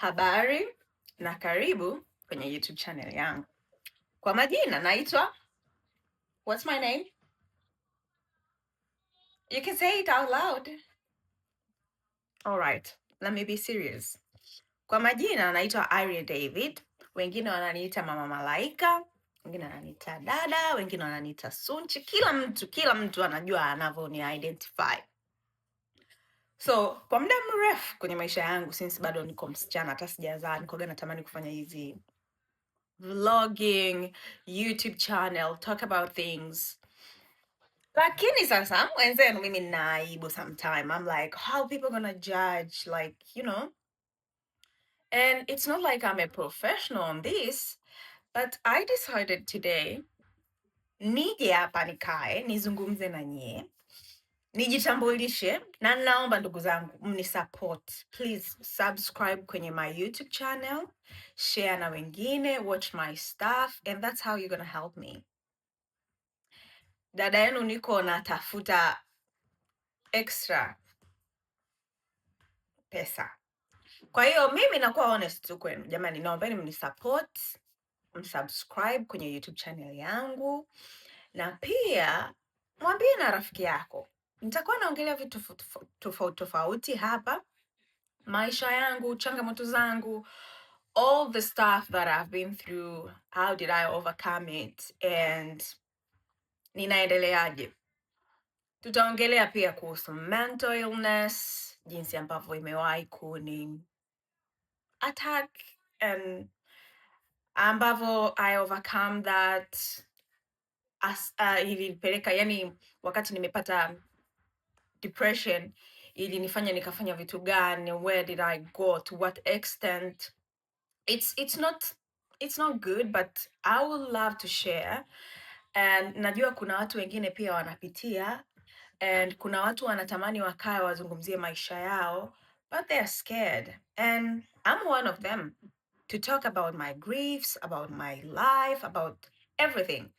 Habari na karibu kwenye YouTube channel yangu. Kwa majina naitwa, what's my name? You can say it out loud. All right, let me be serious. Kwa majina naitwa Irene David, wengine wananiita Mama Malaika, wengine wananiita dada, wengine wananiita Sunchi. Kila mtu anajua anavyoni identify. So kwa muda mrefu kwenye maisha yangu, since bado niko msichana, hata sijazaa, nilikuwa natamani kufanya hizi vlogging, YouTube channel, talk about things. Lakini sasa wenzenu, mimi nina aibu sometime. I'm like, how people gonna judge? Like. And it's not like I'm a professional on this, but I decided today nije hapa nikae nizungumze na nyie, nijitambulishe, na naomba ndugu zangu mnisupport. Please subscribe kwenye my YouTube channel, share na wengine, watch my stuff, and that's how you're gonna help me. Dada yenu niko natafuta extra pesa. Kwa hiyo mimi nakuwa honest tu kwenu jamani, naombeni mnisupport, msubscribe kwenye YouTube channel yangu, na pia mwambie na rafiki yako. Nitakuwa naongelea vitu tofauti tofauti hapa, maisha yangu, changamoto zangu, all the stuff that I've been through, how did I overcome it and ninaendeleaje. Tutaongelea pia kuhusu mental illness, jinsi ambavyo imewahi kuni attack and ambavyo I overcome that as, ilinipeleka, yani wakati nimepata depression ilinifanya nikafanya vitu gani, where did I go, to what extent. It's not good, but I would love to share, and najua kuna watu wengine pia wanapitia, and kuna watu wanatamani wakae wazungumzie maisha yao, but they are scared, and I'm one of them, to talk about my griefs, about my life, about everything.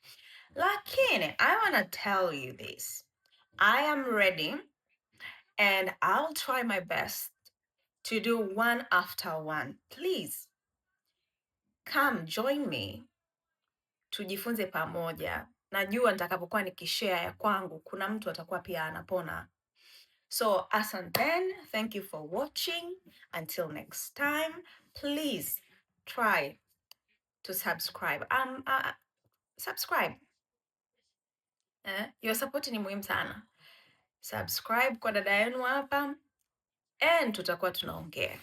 Lakini I wanna tell you this: I am ready and I'll try my best to do one after one. Please come join me, tujifunze pamoja. Najua nitakapokuwa nikishare ya kwangu, kuna mtu atakuwa pia anapona. So asanteni, thank you for watching. Until next time, please try to subscribe. Subscribe. Eh, your support ni muhimu sana. Subscribe kwa dada yenu hapa and tutakuwa tunaongea.